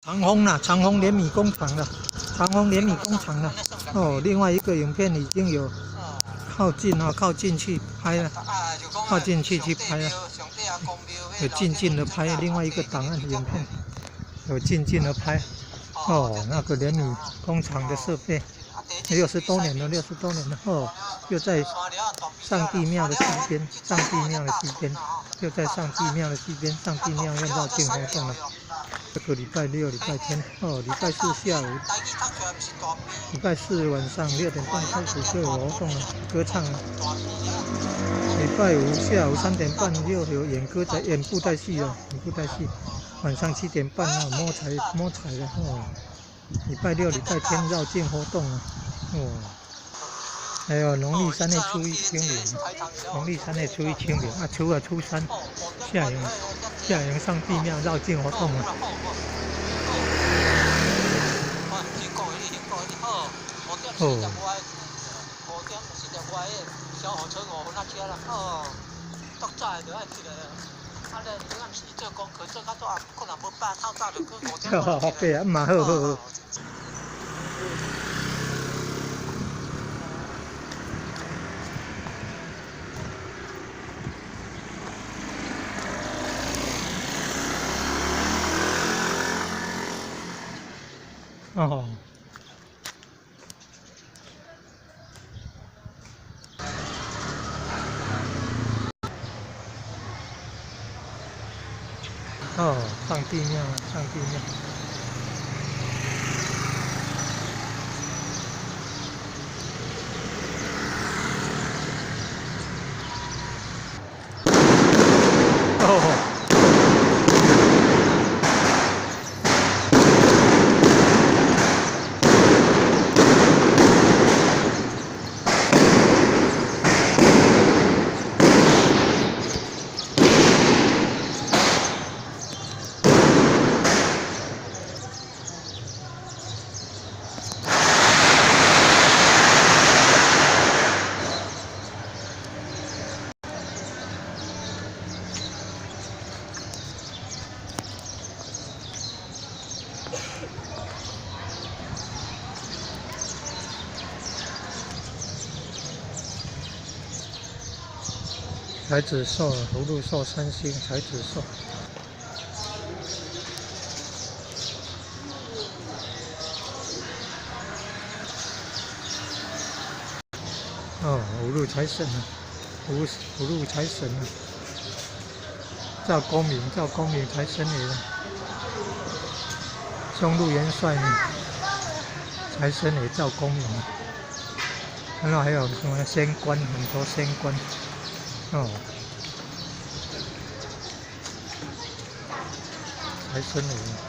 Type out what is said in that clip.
長豐啦，長豐碾米工廠啦，長豐碾米工廠啦。哦，另外一個影片已經有靠近了，靠近去拍了，靠近去拍了，有近近的拍另外一個檔案影片，有近近的拍。哦，那個碾米工廠的設備，60多年了，60多年了。哦，又在上帝廟的西邊，上帝廟的西邊，又在上帝廟的西邊，上帝廟要繞境活動了。這個禮拜六、禮拜天，哦，禮拜四下午，禮拜四晚上6點半開始就有活動了，歌唱了。禮拜五下午3點半又有演歌仔、演布袋戲了，演布袋戲。晚上7點半啊，摸彩摸彩了哦。禮拜六、禮拜天繞境活動了，哦。還有農曆三月初一清明，農曆三月初一清明啊，初二、初三下營下營上帝廟繞境活動了。哦。好對啊，嘛好好好。哦。哦，上帝廟，上帝廟。哦。財子壽，福祿壽三星，財子壽。哦，五路財神啊，五路財神啊，趙公明，趙公明財神爺啊，松鹿元帥呢，財神爺趙公明啊，然後還有什麼仙官，很多仙官。哦，財神爺。